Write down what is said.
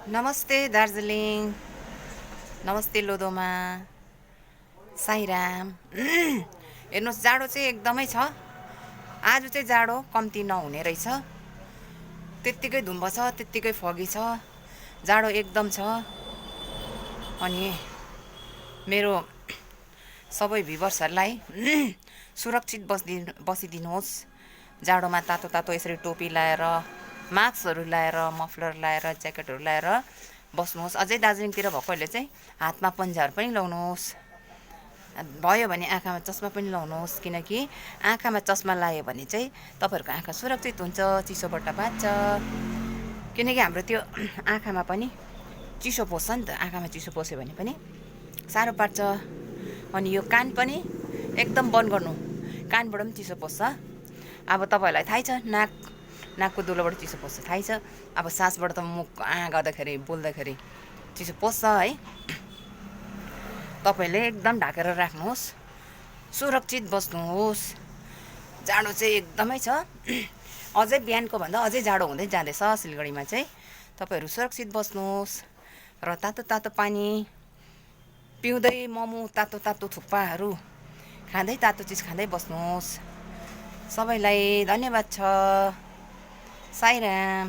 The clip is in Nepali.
नमस्ते दार्जिलिङ, नमस्ते लोधोमा, साईराम। हेर्नुहोस्, जाडो चाहिँ एकदमै छ। आज चाहिँ जाडो कम्ती नहुने रहेछ। त्यत्तिकै धुम्ब छ, त्यत्तिकै फगी छ, जाडो एकदम छ। अनि मेरो सबै भ्युवर्सहरूलाई सुरक्षित बसिदिनुहोस्। जाडोमा तातो तातो यसरी टोपी लाएर, मास्कहरू लाएर, मफलर लाएर, ज्याकेटहरू लाएर बस्नुहोस्। अझै दार्जिलिङतिर भएकोहरूले चाहिँ हातमा पन्जाहरू पनि लाउनुहोस्। भयो भने आँखामा चस्मा पनि लाउनुहोस्, किनकि आँखामा चस्मा लगायो भने चाहिँ तपाईँहरूको आँखा सुरक्षित हुन्छ, चिसोबाट बाँच्छ। किनकि हाम्रो त्यो आँखामा पनि चिसो पस्छ नि त। आँखामा चिसो पस्यो भने पनि साह्रो पार्छ। अनि यो कान पनि एकदम बन्द गर्नु, कानबाट पनि चिसो पस्छ। अब तपाईँहरूलाई थाहै छ, नाकको दुलोबाट चिसो पस्छ, थाहै छ। अब सासबाट त मुख गर्दाखेरि, बोल्दाखेरि चिसो पस्छ है। तपाईँले एकदम ढाकेर राख्नुहोस्, सुरक्षित बस्नुहोस्। जाडो चाहिँ एकदमै छ। अझै बिहानको भन्दा अझै जाडो हुँदै जाँदैछ सिलगढीमा चाहिँ। तपाईँहरू सुरक्षित बस्नुहोस् र तातो तातो पानी पिउँदै, मोमो, तातो तातो थुक्पाहरू खाँदै, तातो चिज खाँदै बस्नुहोस्। सबैलाई धन्यवाद छ। साईराम।